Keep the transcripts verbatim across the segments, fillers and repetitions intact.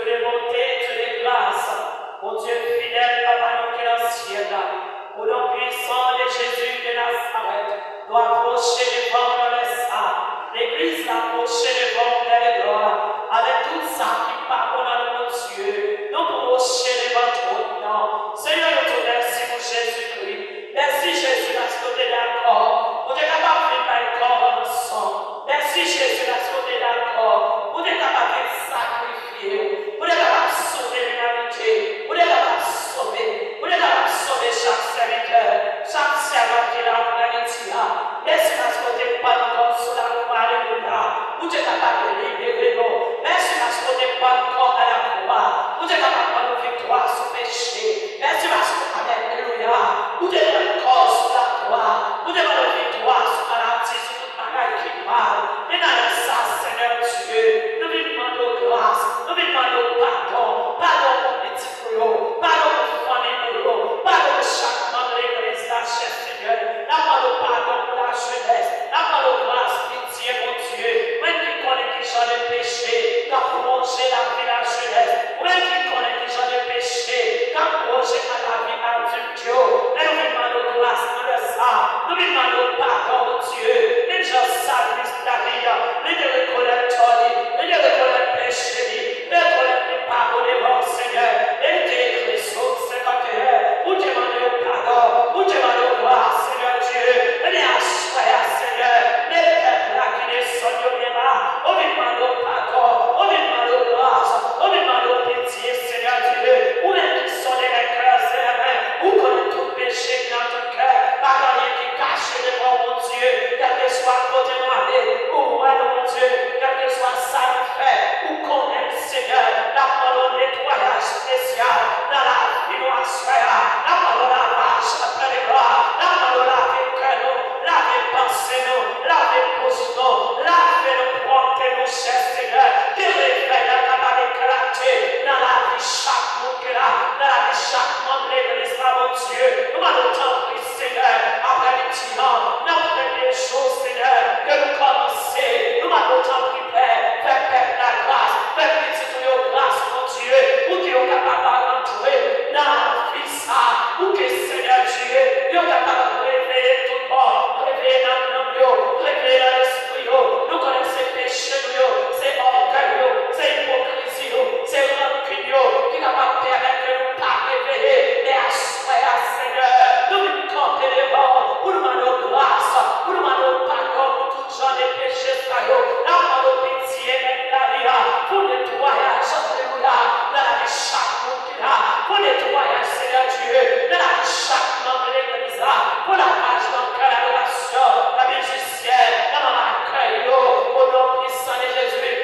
Dieu de bonté, Dieu de grâce, Bondye fidèl, Papa nou ki nan syèl la, o non pwisan de Jezi de Nazarèt, nou apwoche devan w nan lè sa. Legliz la apwoche devan w, Pè de glwa, avèk tout sa ki pa bon nan nou, Bondye. Nou apwoche devan twòn nan. Senyè, nou di w mèsi pou Jezikri. Mèsi, Jezi, paske w te dakò pou te kapab vin bay kò w an san. Mèsi, Jezi, paske w te dakò pou te kapab vin sakrifye w, pou te kapab sove limanite, pou te kapab sove, pou te kapab sove chak sèvitè, chak sèvant ki la aprèmidi a. Mèsi paske w te pann kò w sou lakwa, alelouya, pou te kapab libere nou. Mèsi paske w te pann kò w a lakwa, pou te kapab ban nou viktwa sou peche. Mèsi paske, alelouya, ou te pran kò w sou lakwa, ou te ban nou viktwa sou maladi, sou tout bagay ki mal. E nan lè sa, Senyè Dye, nou vin mande w gras, nou vin mande w padon, padon pou pitit nou yo, padon pou fanmi nou yo, padon pou chak manm legliz la, chè Senyè. N ap mande w padon pou lajenès, n ap mande w gras, pitye, Bondye. Ou menm ki konnen ki jan de peche k ap wonje lavi lajenès, ou menm ki konnen ki jan de peche k ap wonje nan lavi adilt yo. Men nou vin mande w gras nan lè sa. Nou vin mande w padon, Bondye. Menm jan salmis David, li te rekonèt tò li, li te rekonèt peche li, li te rekonèt li pa bon devan w, Senyè. E li te ekri Sòm senkanteyen, ou te mande yo padon, ou te mande yo gras, Senyè Dye. Ebyen, aswè a, Senyè, men pèp la ki desann yo byen ba, ou vin mande yo padon, ou vin mande yo gras, ou vin mande yo pitye, Senyè Dye. Ou menm ki sonde lè kè e lè men, ou konnen tout peche ki nan tout kè, pa gen anyen ki kache devan w, Bondye. Kèlkeswa kote nou ale, ou wè nou, Bondye. Kèlkeswa sa nou fè, ou konnen, Senyè. N ap mande w netwayaj espesyal nan lavi nou aswè a. N ap mande w lavaj nan plen de glwa. N ap mande w lave kè nou, lave panse nou, lave bouch nou, lave nou, pwòpte nou, chè Senyè. Ke revèy la kapab eklate nan lavi chak moun ki la, nan lavi chak manm legliz la, Bondye. Nou mande w tanpri, Senyè, aprèmidi an, nan premye jou, Senyè, ke nou kòmanse, nou mande w tanpri, Pè, fè pèp la gras, fè pitit ou yo gras, Bondye, pou ke yo kapab rantre nan lavi sa, pou ke, Senyè Dye, yo kapab reveye tout bò, reveye nan nanm yo, reveye nan lespri yo. Nou konnen se peche nou yo, se ògèy yo, se ipokrizi yo, se rankin yo ki kapab pèmèt ke nou pa reveye. Men aswè a, Senyè, nou vin kanpe devan w pou nou mande w gras, pou nou mande w padon pou tout jan de peche sa yo. N ap mande w pitye, Mèt lavi a, pou netwayaj, alelouya, nan lavi chak moun ki la, pou netwayaj, Senyè Dye, nan lavi chak manm legliz la, pou lavaj nan kè adorasyon, nan mizisyen, nan manm akèy yo, o non pwisan de Jezi.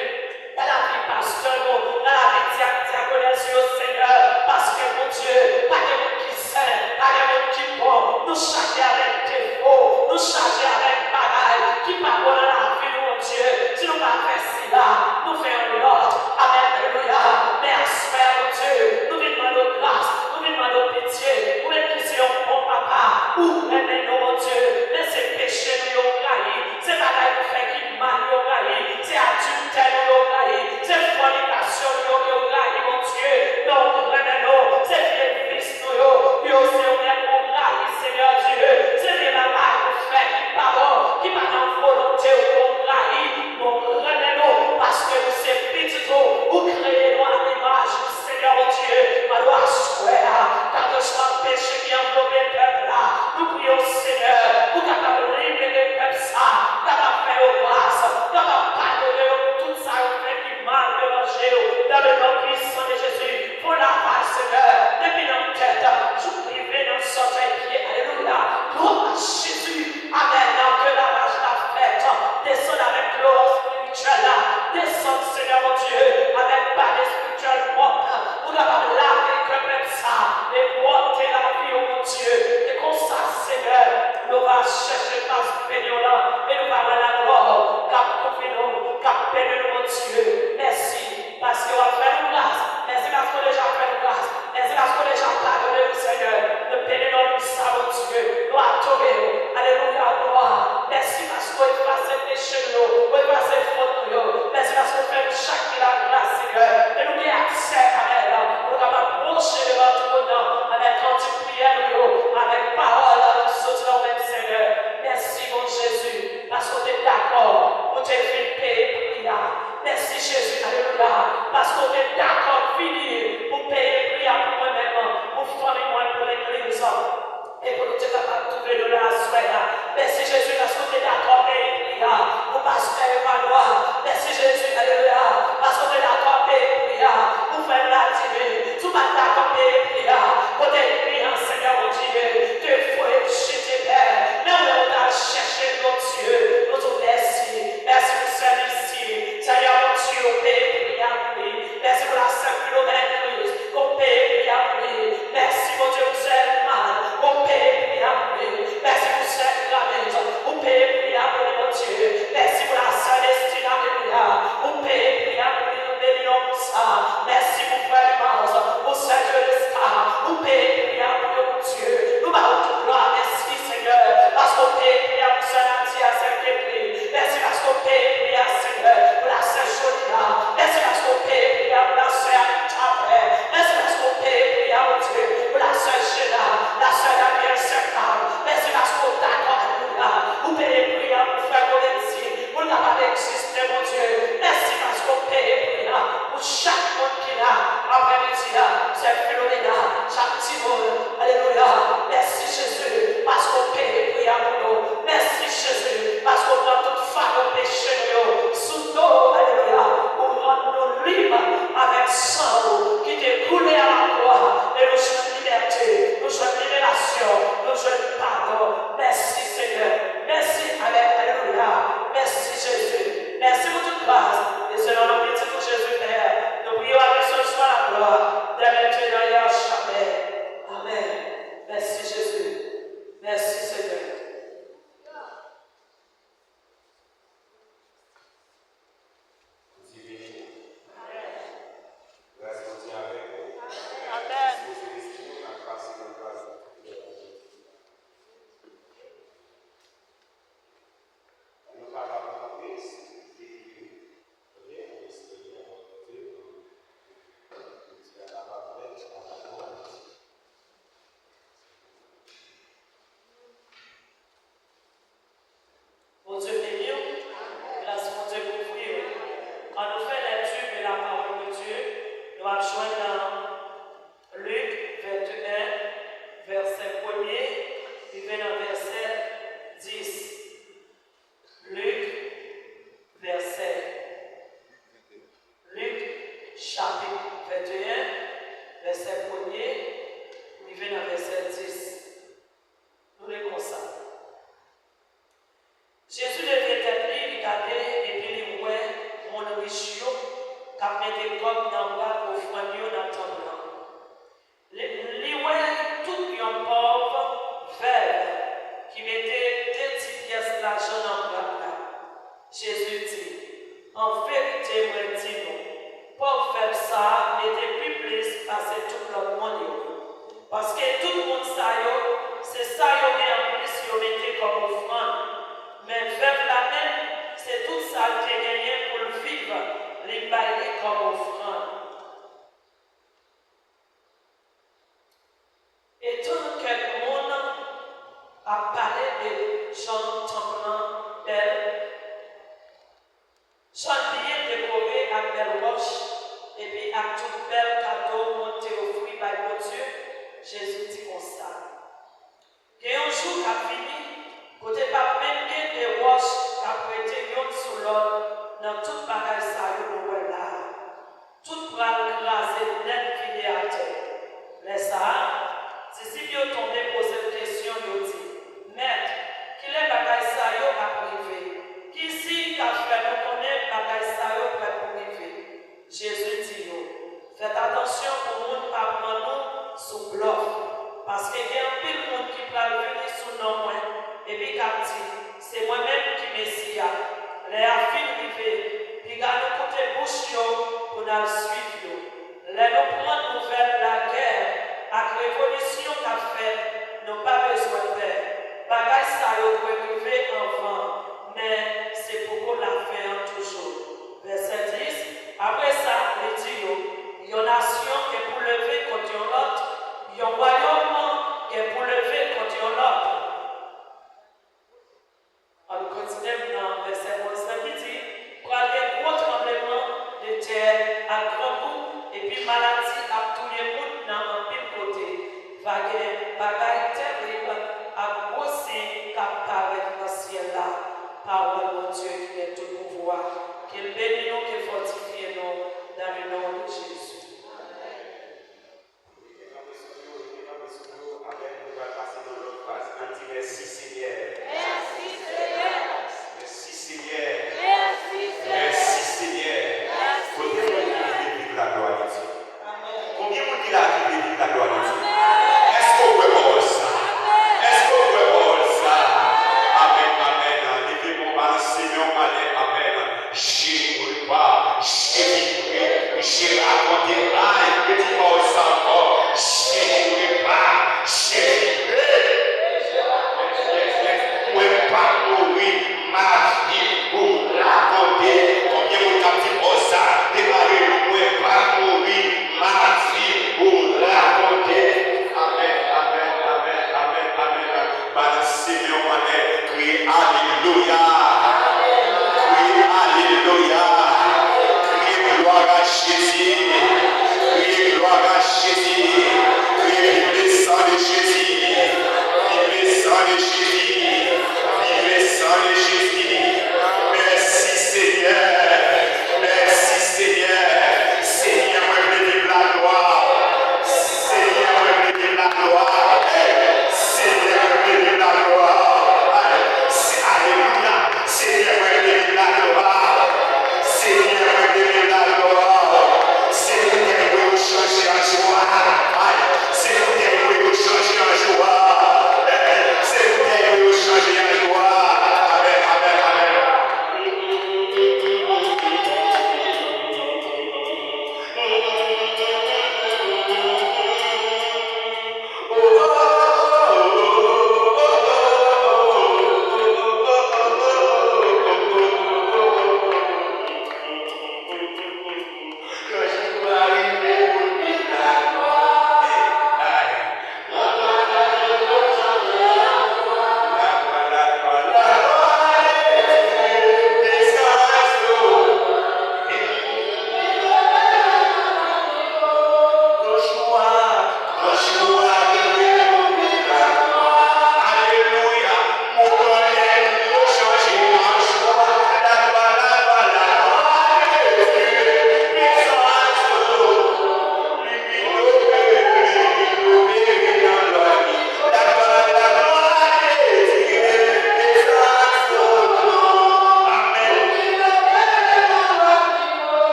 Nan lavi pastè nou, nan lavi dyak, dyakonès yo, Senyè, paske, Bondye, pa gen moun ki sen, pa gen moun ki bon. Nou chaje avèk defo, nou chaje avèk bagay ki pa bon nan lavi nou, Bondye. Si nou pa fè sila, nou fè yon lòt. Amèn, alelouya. Men aswè a, Bondye, nou vin mande w gras, nou vin mande w pitye. Ou menm ki se yon bon papa, ou renmen nou, Bondye. Men se peche nou yo ou rayi. Se bagay nou fè ki mal yo rayi. Se adiltè nou yo rayi. Se fònikasyon nou yo ke w rayi, Bondye. Men w renmen nou. Se vye vis nou yo, yo se yo menm ou rayi, Senyè Dye. Se vye bagay nou fè ki pa bon, ki pa nan volonte w, ke w rayi. Men w renmen nou, paske nou se pitit ou. Ou kreye nou a imaj ou, Senyè Bondye, mande w aswè a, kèlkeswa peche ki anvlope pèp la, nou priye w, Senyè, pou w kapab libere pèp sa, pou w kapab fè yo gras, pou w kapab padone yo pou tout sa yo fè ki mal devan je w. Nan le non pwisan de Jezi, fè yon lavaj, Senyè, depi nan tèt jouk rive nan sòtèy pye. Alelouya. Glwa a Jezi. Amèn. Ke lavaj la fèt. Desann avèk dlo espirityèl la. Desann, Senyè Bondye, avèk bad espirityèl pwòp, pou kapab lave kè pèp sa e pwòpte lavi yo, Bondye. E konsa, Senyè, nou va chèche fas beni w lan e nou va wè laglwa w k ap kouvri nou, k ap beni nou, Bondye. Mèsi. Paske w ap fè nou gras. Mèsi paske w deja fè nou gras. Mèsi paske w deja padone nou, Senyè. Nou beni non pou sa, Bondye. Nou adore w. Alelouya, glwa. Mèsi paske w efase peche nou yo. Ou efase fot nou yo. Mèsi paske w fè nou chak ki la gras, Senyè. E nou gen aksè Paske w te dakò vini pou peye pri a pou mwen menm, pou fanmi mwen, pou legliz. E pou nou te kapab twouve nou la aswè a. Mèsi, Jezi, paske w te dakò peye pri a pou pastè Emmanuel. Mèsi, Jezi, alelouya, paske w te dakò peye pri a pou frè Vladimir. Si w pa t dakò peye pri a, kote pri a, Senyè Bondye, te voye l jete tè. Men ou menm, ou t al chèche l, Bondye. Nou di w mèsi. Mèsi pou sè Lucie. Senyè Bondye, ou peye pri a pou li. Mèsi pou la sè Filomèn, Kris, ou peye pri a pou li. Mèsi, Bondye, pou sè Elman, ou peye pri a pou li. Mèsi pou sè Iramis, ou peye pri a pou li, Bondye. Mèsi pou la sè Destina, alelouya, ou peye pri a pou li, nou beni non pou sa. Mèsi pou frè Limans, pou sè Dieulestar, ou peye pri a pou yo, Bondye. Nou ba ou tout glwa, mèsi, Senyè, paske ou peye pri a pou sè Nadia, sè Kepri. Mèsi paske w peye pri a, Senyè, pou la sè Jolina. Mèsi paske w peye pri a pou la sè Anita Pè. Mèsi paske w peye pri a, Bondye, pou la sè Jena, la sè Daniel, sè Carl. Mèsi paske w dakò, alelouya, ou peye pri a pou frè Goretti, pou l kapab egziste, Bondye. Mèsi paske w peye pri a pou chak moun ki la aprèmidi a, sè Filomena, chak timoun, alelouya. Mèsi, Jezi, paske w peye pri a pou nou. Mèsi, Jezi, paske w pran tout fado peche nou yo sou do w, alelouya. Ou rann nou lib avèk san ou ki te koule a lakwa, e nou jwenn libète, nou jwenn liberasyon, nou jwenn padon. Mèsi, Senyè. Mèsi, amèn, alelouya. Mèsi, Jezi. Mèsi pou tout gras. E se nan non Pitit ou, Jezi, Pè, nou priye w avèk yon jwa laglwa, dè mentnan e a jamè. Amèn. Mèsi, Jezi. Mèsi, Senyè. Bondye beni w. Gras Bondye avèk ou. Amèn. Dispoze lespri nou, n ap pase nan gras. Nou kapab kanpe, si Bondye vle. Ok, nou espere Bondye, Bondye kapab fè travay nou. Bondye beni w. Gras Bondye kouvri w. Ann nou fè lèkti de la parole de Dieu. Nou ap jwenn nan Lik venteyen, vèsè premye, rive nan vèsè dis. Lik, vèsè, Lik, chapit venteyen, vèsè premye, rive nan vèsè dis. Nou li konsa. Jezi leve tèt li, li gade, epi li wè moun rich yo k ap mete kòb nan bwat ofrann yo nan tanp lan. Li, li wè tout yon pòv vèv ki mete de ti pyès lajan nan bwat la. Jezi di, An verite, mwen di nou, pòv vèv sa a mete pi plis pase tout lòt moun yo. Paske tout moun sa yo, se sa yo gen anplis yo mete kòm ofrann. Men vèv la menm, se tout sa l te genyen pou l viv, li bay li kòm ofrann. Etan kèk moun ap pale de jan tanp lan bèl, jan l byen dekore ak bèl wòch, epi ak tout bèl kado moun te ofri bay Bondye, Jezi di konsa, Gen yon jou k ap vini, kote p ap menm gen de wòch k ap rete youn sou lòt nan tout bagay sa yo nou wè la a. Tout pral kraze nèt vide atè. Lè sa a, disip yo tonbe poze l kesyon, yo di, Mèt, kilè bagay sa yo ap rive? Ki siy k ap fè nou konnen bagay sa yo prèt pou rive? Jezi di yo, Fèt atansyon pou moun pa pran nou sou blòf, paske gen anpil moun ki pral vini sou non mwen, epi k ap di, Se mwen menm ki Mesi a. Lè a fin rive, Qu'il bénisse nous, qu'il fortifie nous dans le nom de Jésus. Rete kanpe sou nou, rete kanpe sou nou. Amèn. Nou pral pase nan lòt faz. Ann di, mèsi, Senyè. Mèsi, Senyè. Mèsi, Senyè. Mèsi, Senyè. Mèsi, Senyè. Kote moun ki vle viv laglwa de Dye? Konbyen moun ki la ki vle viv laglwa de Dye? Èske w kwè pawòl sa? Èske w kwè pawòl sa? Amèn, amèn. Leve men w, balanse men w anlè. Amèn. Je mourrai pas, je vivrai, je raconterai. Redi pawòl sa ankò. Je mourrai pas, je vivrai. Yes, yes, yes. Mwen p ap mouri, m ap viv pou rakonte. Konbyen moun k ap di pawòl sa? Deklare, mwen p ap mouri, m ap viv pou rakonte. Amèn, amèn, amèn, amèn, amèn. Balanse men w anlè, kriye alelouya. Kriye alelouya. Kriye glwa a Jezi. Kriye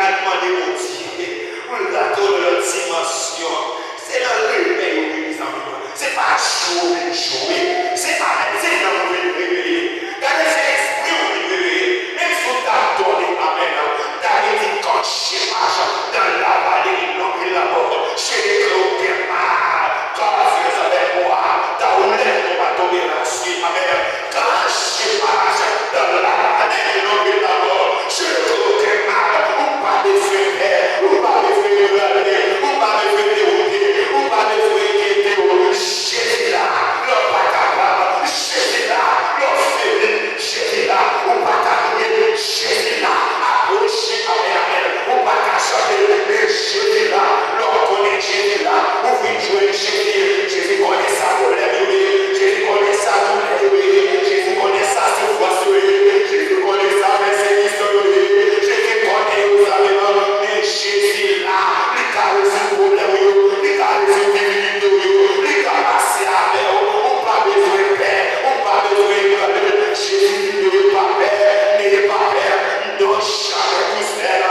Al mande Bondye pou l rete w nan lòt dimansyon. Se nan revèy ou vin, mezanmi. Se pa jou ou vin jwe. Se pa menm, se lè ou vin reveye. Gade, se lespri ou vin reveye. Menm si w t ap dòmi, amèn, ta vle di, quand je marche dans la vallée de l'ombre de la mort, je ne crains aucun mal, car tu es avec moi, ta roulette ne va tomber là-dessus. Amèn. Quand je marche dans la vallée de l'ombre de la mort, je ne crains aucun mal. Ou pa bezwen pè, ou pa bezwen ebranle, ou pa bezwen dewoute, ou pa bezwen enkyete w. Jezi la, lè w pa kapab. Jezi la, lè w febli. Jezi la, ou pa ka kriye. Jezi la, apwoche, amèn, amèn. Ou pa ka chante, men Jezi la, lè w konnen Jezi la, ou vin jwenn Jezi. Jezi konnen sa pwoblèm yo ye. Jezi konnen sa doulè yo ye. Jezi konnen sa soufrans yo ye. Jezi konnen sa pèsekisyon yo ye. Jezi konnen yo, zanmi m. Men Jezi la, li ka rezoud pwoblèm ou yo. Li ka rezoud difikilte w yo. Li ka pase avè w. Ou pa bezwen pè. Ou pa bezwen ebranle. Jezi di, n'ayez pas peur, n'ayez pas peur. Non, jamais tout seul.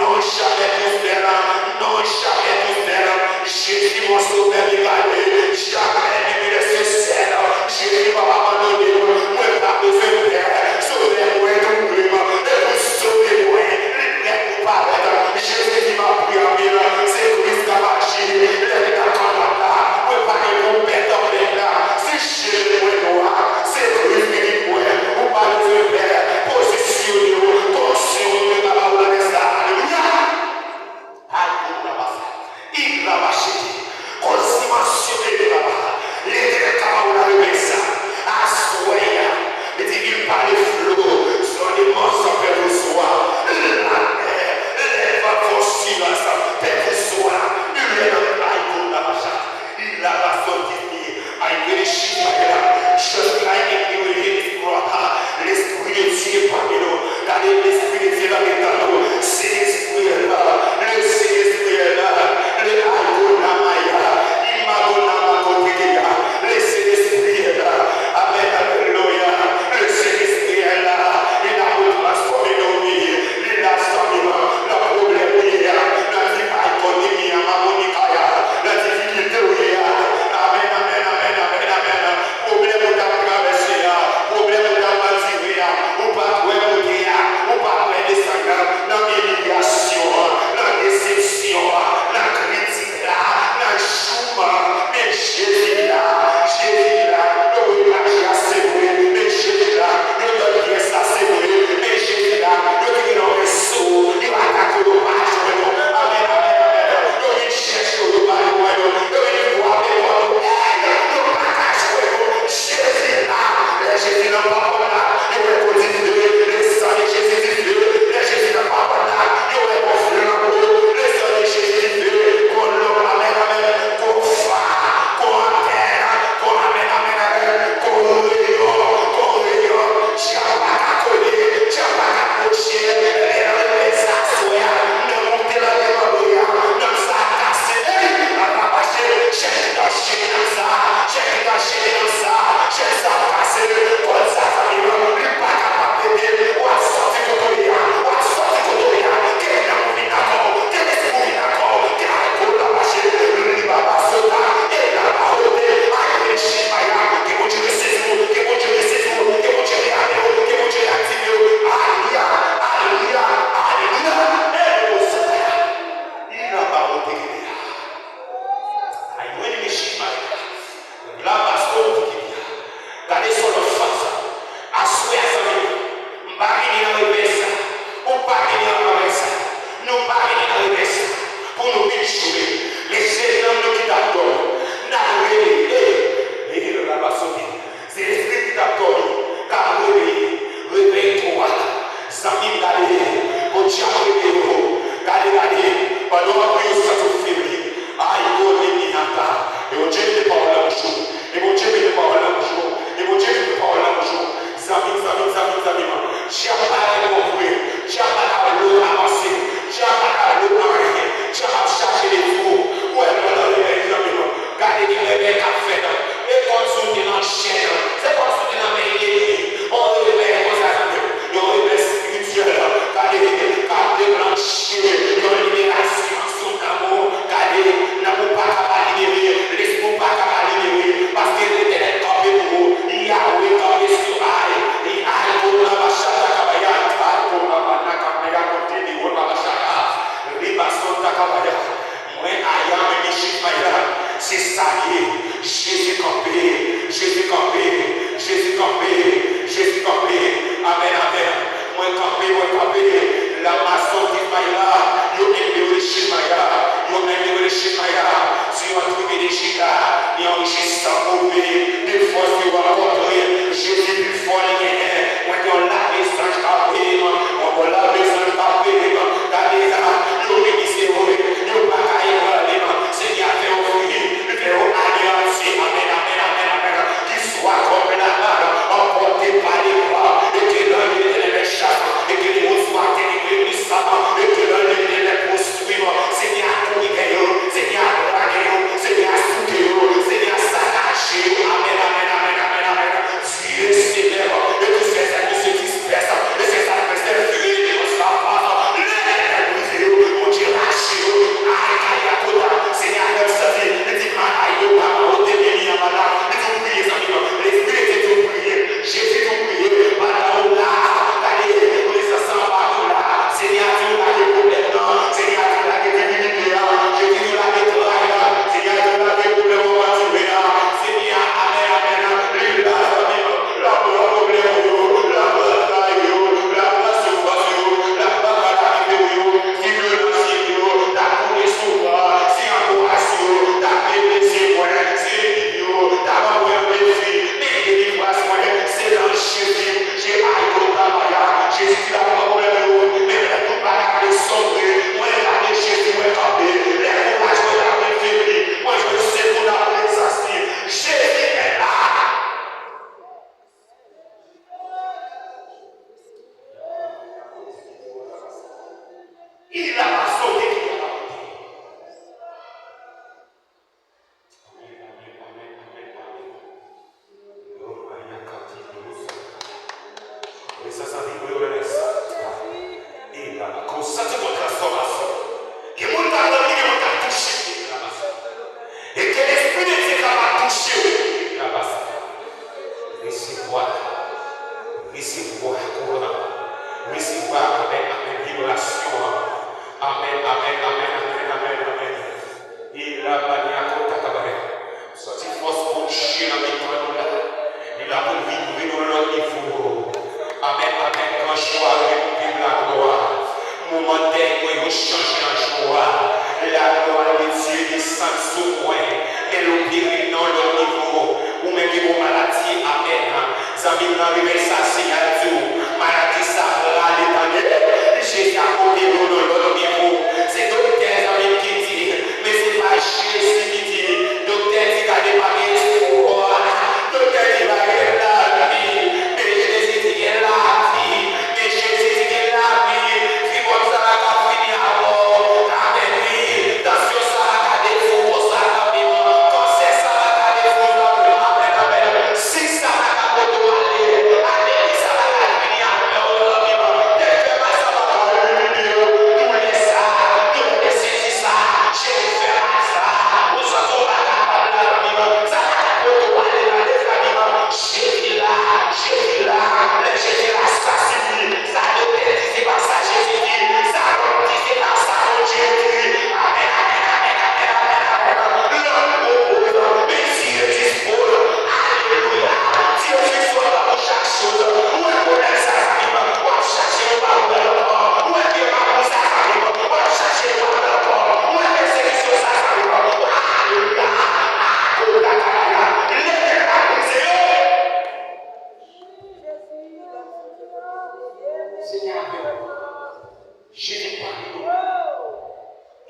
Non, jamais tout seul. Non, jamais tout seul. Jezi, mon sauveur, m'égarer, jamais ne me laisser seul. Jezi, pa abandone mwen, mwen pa bezwen pè. Sovè mwen, tou vle m, e pou sove mwen, li prè pou parèt. Jezi di, m ap priye anpil, se Kris k ap aji. Lè m nan kanal la, mwen pa gen pou pè tanpèt la. Si je mwen nwa, se Kris ki gen mwen. Ou pa bezwen pè. Pozisyone w. Onksyon Bondye ka ba w nan lè sa. Alelouya! Adourabasa. Irabashete. Konsimansyon de iraba. Letènèl ka ba w larepons. Aswè a, li di, il parle flot, son immense peuple reçoit la mer, les vagues font silence, peuple reçoit, il est dans la Irabasha. Irabasha. I really shit my head. Just like if you will hit this rock, Lespri de Dye pami nou. Gade, Lespri de Dye la gentan nou. Sentespri la, le Sentespri la, le Agonamaya, Imagonamakotekeya, le Sentespri la. Amèn, alelouya. Le Sentespri la, li la pou transfòme nou, wi. Li la, zanmi m, nan pwoblèm ou ye a, nan difikilte ou ye a, nan difikilte ou ye a. Amèn, amèn, amèn, amèn, amèn. Pwoblèm ou t ap travèse a, pwoblèm ou t ap andire a, ou pa t wè moute a, ou pa t wè desann nan, nan imilyasyon an, nan desepsyon an, nan kritik la, nan joum an, men Jezi la, Jezi la, yo voye maji a, se vre, men Jezi la, yo dòt pyès la, se vre, men Jezi la, yo tire nan reso, yo atake w, yo pa jwenn ou. Amèn, amèn, amèn. Yo vin chèche w, yo pa jwenn ou. Yo vin frape pòt ou, èy, yo pa ka jwenn ou. Jezi la, lè Jezi nan pòt la, yo wè kou dife, le sang de Jésus dife, lè Jezi nan pòt la, yo wè kou flanbo, le sang de Jésus dife, kou lòk, amèn, amèn, kou fa, kou antèn, kou amèn, amèn, amèn, kou reyon, kou reyon, dyab pa ka kole, dyab pa ka pwoche, men nan legliz aswè a, nan moute nan demanbre a, nan sa kase, ey, pa ka mache, chèn ki ta chèn nan sa, chèn ki ta chèn nan sa, chèn sa kase, kòd sa zanmi m, li pa kapab pete, w ap sòti kote w ye a, w ap sòti kote w ye a, ke nan mouvman nan kò w, ke lespri w vin nan kò w, ke alkòl la mache, li pa pa sota, e la pa wote, ay, men chimay la, ke Bondye resezi w, ke Bondye resezi w, ke Bondye reyale w, ke Bondye reaktive w, alelouya, alelouya, alelouya, e le sota, li la pa wote, ke li a. Ay, mwen, li men chimay la. Labaso, gade sou lòt faz. Aswè a, zanmi m, m pa vini nan revè sa. Ou pa vini nan revè sa. Nou pa vini nan revè sa. Pou nou vin jwe. Men se nanm nou ki t ap dòmi. N ap reveye. E, e, labaso, se lespri ki t ap dòmi k ap reveye. Reveye twa. Zanmi m, gade, Bondye ap reveye w. Gade, gade, pandan w ap priye, w santi w febli. Ay, Bondye, mi ata. E Bondye mete pawòl la bouch ou. E Bondye mete pawòl la bouch ou. E Bondye mete pawòl la bouch ou. Zanmi m, zanmi m, zanmi m, zanmi m. Dyab pa renmen w vre. Dyab pa ka vle w avanse. Dyab pa ka vle w anyen. Dyab ap chache detwi w. Ou wè, pandan w reveye, zanmi m. Gade ki revèy k ap fèt. E kòmsi w te nan chèn. Se kòmsi w te nan men enmi. On revèy konsa, yon revèy espirityèl. Gade, k ap deklanche. Jis sa move, de fòs yo rankontre, Jezi pi fò li genyen. Mwen gen yon lame zanj k ap veye m, yon bon lame zanj k ap veye m. Gade a, yo vini se yo, yo pa ka ebranle m. Senyè a fè yo fri, li fè yo aneyanti. Amèn, amèn, amèn, amèn. Ki swa kòm laman anpòte pa levan, e ke nan Letènèl chas, e ke li oswa tenib e pwisan, e ke nan Letènèl pwostri m. Senyè a kouri dèyè yo, Senyè a brake yo, Senyè a souke yo, Senyè a sakaje yo. Amèn, amèn, amèn, amèn, amèn. Dieu s'élève et tous ses ennemis se dispersent, et ses adversaires fuient devant sa face. Letènèl brize yo, Bondye rache yo. Ay, kaya kota, Senyè a fè m santi, li di, man, ay, yo pa mawote, men li anba la. Li di w priye, zanmi m. Lespri de Dye di w priye. Jezi di w priye. Pandan w la, gade, prezans anba w la. Senyè a di w lage pwoblèm nan. Senyè a di w lage difikilte a. Jezi di w lage tray la. Senyè a di w lage pwoblèm anba w la. Senyè a, amèn, amèn. Li la, zanmi m. L ap pran pwoblèm ou yo. L ap pran tray yo. L ap pran soufrans yo. L ap pran kalamite w yo. Ti vyolans yo, t ap koule sou mwen, si angoras yo, t ap meprize mwen, si enmi yo, t ap anvoye m defi, men delivrans mwen, se nan Jezi, je ayo tabaya, Jezi ki t ap pran pwoblèm yo, menm lè tout bagay ap efondre, mwen gade Jezi, mwen kanpe, lè kouraj mwen t ap febli, mwen jwenn sekou nan prezans li, Jezi est là. Il a sauté qui a sauté. Amèn, amèn, amèn, amèn, amèn. Romaya kati dosa. Mwen sa sa vibre yo lè sa. E la, konsa se yon transfòmasyon. Gen moun k ap ranni, gen moun k ap touche. E ke Lespri de Dye kapab touche w. Resevwa. Resevwa kouran. Resevwa, amèn, amèn, vibrasyon an. Amèn, amèn, amèn, amèn, amèn, amèn. E la bani a konta kabare. Santi fòs Bondye nan mitan nou la. Li la pou vibre nan yon lòt nivo. Amèn, amèn. Gran jwa remonte laglwa. Moman dèy mwen yo chanje an jwa. Laglwa de Dye desann sou mwen. Men l opere nan yon lòt nivo. Ou menm ki gon maladi, amèn. Zanmi m nan revèy sa, Senyè a di w, maladi sa prale, tande. Jezi a pote w nan lòt nivo. Se doktè, zanmi m, ki di, men se pa Jezi ki di. Doktè di gade pa gen espwa. Doktè di pa gen lavi. Men Jezi di gen lavi. Men Jezi di gen lavi. Fibwòm sa pa ka fini avè w. Amèn, wi. Tansyon sa pa ka detwi w konsa, zanmi m. Kansè sa pa ka detwi w, zanmi m. Amèn, amèn. Sik sa pa ka pote w ale. Anemi sa pa ka fini avè w, zanmi m. Tèt fè mal sa pa ka elimine w. Doulè sa, doulè sezi sa, je fè mal sa. Ou santi w pa kapab la, zanmi m. Sa pa ka pote w ale, tande, zanmi m. Jezi la, Jezi la. Lè Jezi la, sa sifi. Sa doktè di, se pa sa Jezi di. Sa lòm di, se pa sa Bondye di. Amèn, amèn, amèn, amèn, amèn, amèn. Lòm pwopoze, men Dye dispoze. Alelouya. Dye fiks w tankou chak choz. Ou wè pwoblèm sa, zanmi m, w ap chache, ou pa wè l ankò. Ou wè pye mabou sa, zanmi m, w ap chache, ou pa wè l ankò. Ou wè pèsekisyon sa, zanmi m, alelouya. Akotakabaya. Letènèl ap brize yo. Senyè avè w. Jezi pale nou.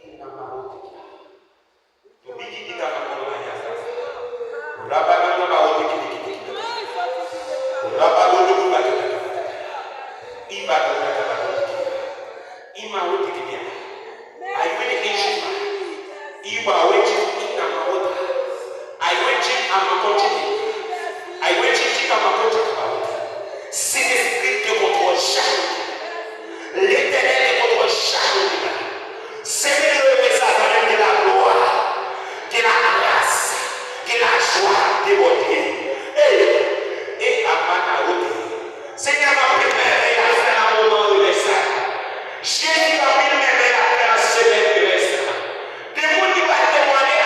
Inamaro teka. Dobi ki kita ka konn maryaj la. Laba nan laba wote ki te kite kita. Laba wote ki ba kita. Iba kita ba kita. Ima wote ki bien. Ayo ne ejima. Iba wote ki inamaro ta. Ayo ejima amakote. Ayo ejima amakote ba wote. Sentespri te kontwòl chak. Letènèl te kontwòl chak. Sentespri yo rele sa zanmi m gen laglwa, gen lagras, gen lajwa k ap debòde. Ey, e amanawote. Senyè, anpil mèvèy l ap fè nan moman revèy sa. Jezi, anpil mèvèy l ap fè nan semèn revèy sa. Gen moun ki pral temwanye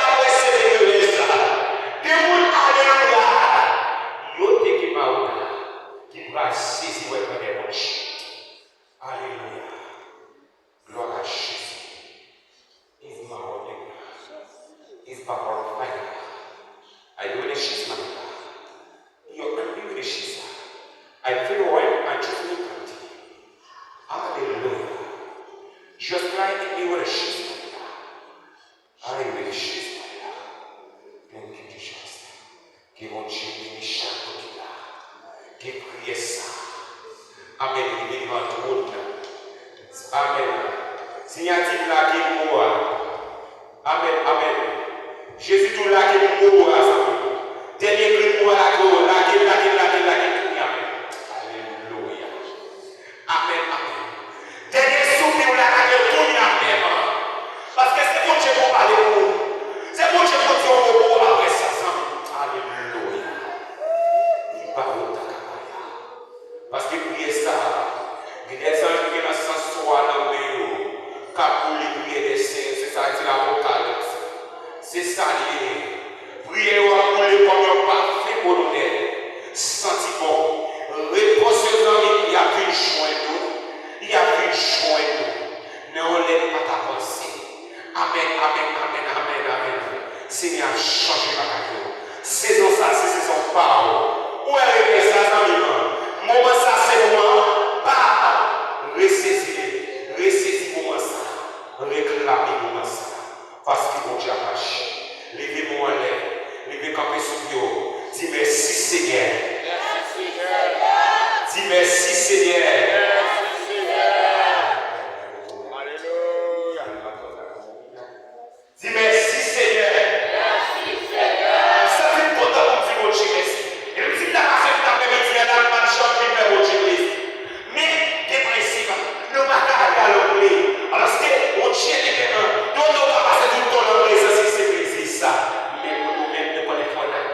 devan twòn nan. Amèn. Senyè a di, "Lage mo a." Amèn, amèn. Jezi tou lage mo a, zanmi. Dènye grenn mo a lage, lage, lage, lage, lage, kounye a menm. Alelouya. Amèn, amèn. Dènye soupi w la lage, kounye a menm. Paske se Bondye pou pale pou ou. Se Bondye pou di yon mo pou ou apre sa, zanmi. Alelouya. Li pa yon takabaya. Paske priyè sa a, gen de zanj ki gen nan sans swa nan men yo, k ap boule priyè dè sen yo, se sa k di Lapokalips. Se sa l ye. Priyè yo ap boule kòm yon pafen kolonèl, santi bon. Repons yo, zanmi, y ap vin jwenn nou, y ap vin jwenn nou, nan yon lè nou pa ta panse. Amèn, amèn, amèn, amèn, amèn. Senyè ap chanje bagay yo. Sezon sa, se sezon pa w. Ou wè repè sa, zanmi m? Moman sa, se moman pa w. Resezi li. Resezi moman sa. Reklame moman sa. Paske Bondye ap aji. Leve men w anlè. Leve kanpe sou pye w. Di, "Mèsi, Senyè." Di, "Mèsi, Senyè." Alelouya. Di, "Mèsi, Senyè." M santi m kontan pou m di Bondye mèsi. Epi m di m ta pase tout aprèmidi a la, m pa t janm vin fè Bondye plezi. Men, gen prensip, nou pa ka ale alòkle. Alòske, Bondye li menm, nou, nou ka pase tout tan nan prezans li, se plezi sa. Men pou nou menm, nou konnen fò n ak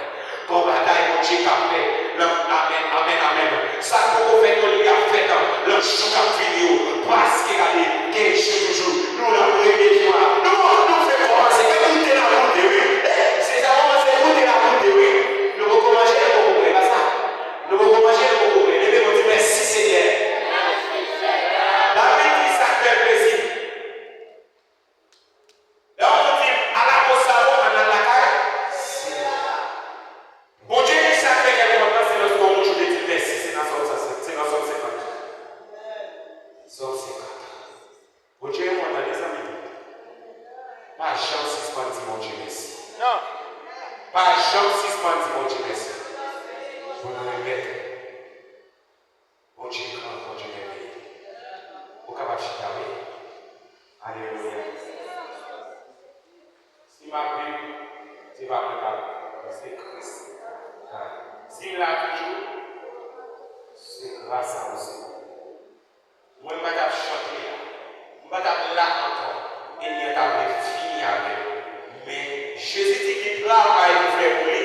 Gon bagay Bondye ka fè. Nan, amèn, amèn, amèn. Sa k poko fèt yo, li ap fèt nan jou k ap vini yo. Paske, gade, gen jou toujou. Nou nan premye jou a. Nou, nou fè kòmanse. E goute n ap goute, wi. E, se sa kòmanse goute n ap goute, wi. Nou poko manje, nou poko bwè. E pa sa. Nou poko manje, nou poko bwè. Leve men w, di, "Mèsi, Senyè." David di sa k fè l plezi. Lè yon moun di, "Ala bon sa bon, ann al lakay Senyè a." Bondye di sa k fè kè l kontan, se lòske yon moun chante di l mèsi, se nan Sòm sa, se nan Sòm senkant. Sòm senkant. Bondye renmen w tande, zanmi m. Pa janm sispann di Bondye mèsi. Non. Pa janm sispann di Bondye mèsi. Pou nou remèt Bondye gran, Bondye mèveye. Ou kapab chita, wi. Alelouya. Si m ap viv, se pa mwen k ap viv, se Kris k ap viv. Si m la toujou, se gras a ou, Senyè. Mwen pa t ap chante a. M pa t ap la ankò. Ènmi an ta vle fini avè m. Men, Jezi di gen travay pou fè pou li.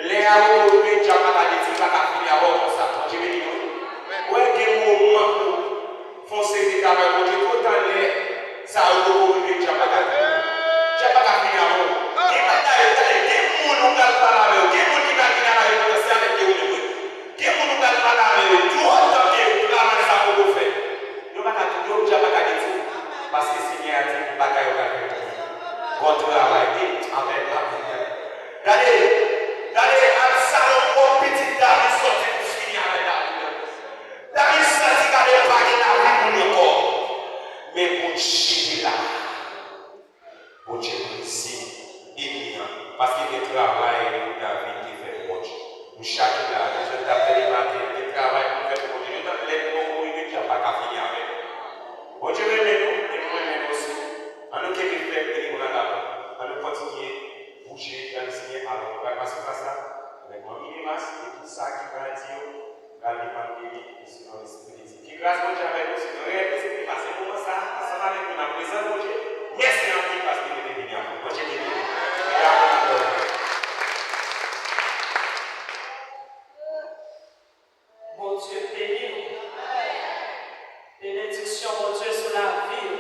Lè a poko rive, dyab pa ka detwi, li pa ka fini avè w konsa. Bondye beni nou. Ou wè, gen moman pou fè yon seri de travay Bondye, toutan lè sa yo poko rive, dyab pa ka detwi. Dyab pa ka fini avè w. Gen bagay, tande, gen moun ou pral pale avè yo, gen moun ki pral vin avè yo konsa, se avèk yo ou menm, wi. Gen moun ou pral pale avè yo, toutan ke travay sa poko fèt. Yo pa ka touye w, dyab pa ka detwi w. Paske Senyè a di bagay yo pral fèt pou li. Bon travay, e, amèn, amèn. Gade, gade, Absalom, pitit David, sòti pou fini avèk David. David santi gade pa gen lavi pou li ankò. Men Bondye te la. Bondye brize ènmi an, paske gen travay pou David te fè pou Bondye. Nou chak ki la, nou jwenn t ap fè li maten, gen travay pou n fè pou Bondye. Jounen lè nou poko rive, dyab pa ka fini avè nou. Bondye renmen nou, e nou renmen l osi. Ann nou kenbe fèm, kenbe bra la. Ann nou kontinye bouje, ann nou siyen alò. Nou pral pase pa sa avèk manmi Demas e tout sa ki pral di yo. Pral depann de li e selon Lespri de Dye. Ke gras Bondye avèk nou, se yon reyèl plezi pou nou pase moman sa a ansanm avèk nou nan prezans Bondye. Mèsi anpil paske nou te vini avè nou. Bondye beni nou. Mèsi anpil. Bondye beni w. Benediksyon Bondye sou lavi w.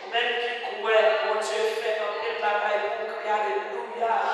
Ou menm ki kwè Bondye fè anpil bagay pou w, kriye alelouya.